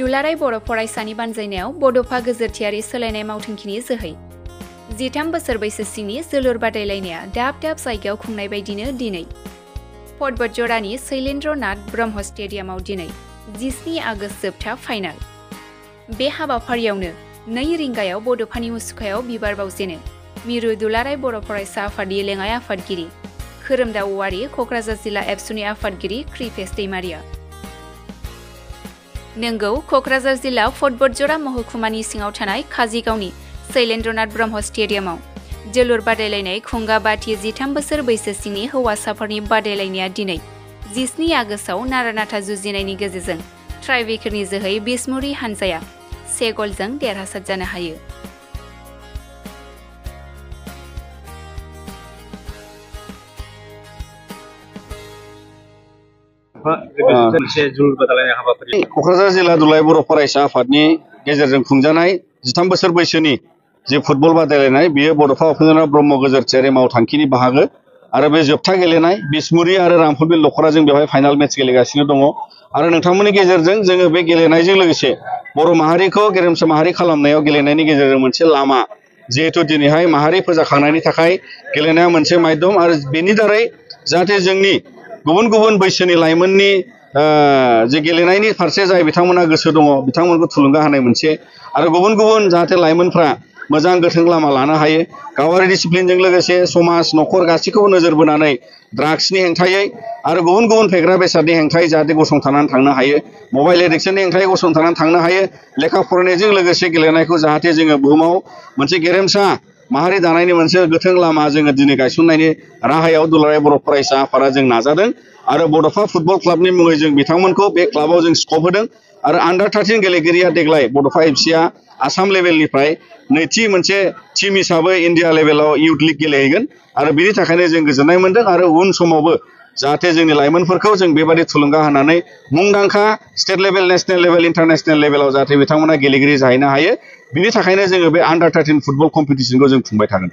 दुलाराय बर' फरायसानि बानजायनायाव बड'फा गोजोरथियारि सोलायनाय मावथांखिनि जोहै 13 बोसोर बैसो सिंनि जोलुर बादायलायनाया दाब दाब जायगायाव खुंनाय बायदिनो दिनै पर्बतजरानि शैलेन्द्र नाथ ब्रह्म स्टेडियामाव दिनै 17 आगस्त जोबथा फाइनाल। बे हाबाफारियावनो 2 रिंगायाव बड'फानि मुसुखायाव बिबार बावजेनो मिरु दुलाराय बर' फरायसा आफादनि लेङाइ आफादगिरि खोरोमदाव औवारी, क'क्राझार जिल्ला एबसुनि आफादगिरि कृपेश दैमारिया। नोंगौ, क'क्राझार जिल्ला पर्बतजरा महकुमानि सिङाव थानाय काजिगावनि शैलेन्द्रनाथ ब्रह्म स्टेडियामाव जोलुर बादायलायनाय खुंगा बाथि 13 बोसोर बैसो सिंनि हौवासाफोरनि बादायलायनाया दिनै 17 आगस्टआव नारा-नाथा जुजिनायनि गेजेरजों ट्राइब्रेकारनि जोहै बिसमुरि हानजाया 1 गलजों देरहासार जानो हायो। क'क्राझार जिल्ला दुलाराय बर' फरायसा आफादनि गेजेरजों खुंजानाय 13 बोसोर बैसोनि जे फुटबल बादायलायनाय बेयो बड'फा उपेन्द्रनाथ ब्रह्म गोजोरथियारि मावथांखिनि बाहागो आरो बे जोबथा गेलेनाय बिसमुरि आरो रामफलबिल दख'रा जों बेवहाय फाइनाल मेच गेलेगासिनो दङ आरो नोंथांमोननि गेजेरजों जोङो बे गेलेनायजों लोगोसे बर' माहारिखौ गेरेमसा माहारि खालामनायाव गेलेनायनि गेजेरजों मोनसे लामा जिहेतु दिनैहाय माहारि फोजाखांनायनि थाखाय गेलेनाया मोनसे माध्यम आरो बेनि दारै जाहाथे जोंनि गुबुन गुबुन बैसोनि लाइमोननि जे गेलेनायनि फारसे जाय बिथांमोना गोसो दङ बिथांमोनखौ थुलुंगा होनाय मोनसे आरो गुबुन गुबुन जाहाथे लाइमोनफ्रा मोजां गोथों लामा लानो हायो गावारि डिसिप्लिनजों लोगोसे समाज न'खर गासैखौबो नोजोर बोनानै ड्राग्सनि हेंथायै आरो गुबुन गुबुन फेग्रा बेसादनि हेंथायै जाहाथे गसंथानानै थांनो हायो मबाइल एडिक्सननि हेंथायै गसंथानानै थांनो हायो लेखा फरायनायजों लोगोसे गेलेनायखौ जाहाथे जोङो बुहुमाव मोनसे गेरेमसा माहारि दानायनि मोनसे गोथों लामा जोङो दिनै गायसननायनि राहायाव दुलाराय बर' फरायसा आफादा जों नाजादों आरो बड'फा फुटबल क्लाबनि मुङै जों बिथांमोनखौ बे क्लाबाव जों स्कप होदों आरो आन्डार 13 गेलेगिरिया देग्लाय बड'फा एफसिआ आसाम लेभेलनिफ्राय नैथि मोनसे टीम हिसाबै इन्डिया लेभेलाव इउथ लिग गेलेहैगोन आरो बिनि थाखायनो जों गोजोननाय मोनदों आरो उन समावबो जाहाथे जोंनि लाइमोनफोरखौ जों बेबादि थुलुंगा होनानै मुंदांखा state level national level international लेभेलाव जाहाथे बिथांमोना गेलेगिरि जाहैनो हायो बिनि थाखायनो जोङो बे आन्डार 13 फुटबल कम्पिटिसनखौ जों खुंबाय थागोन।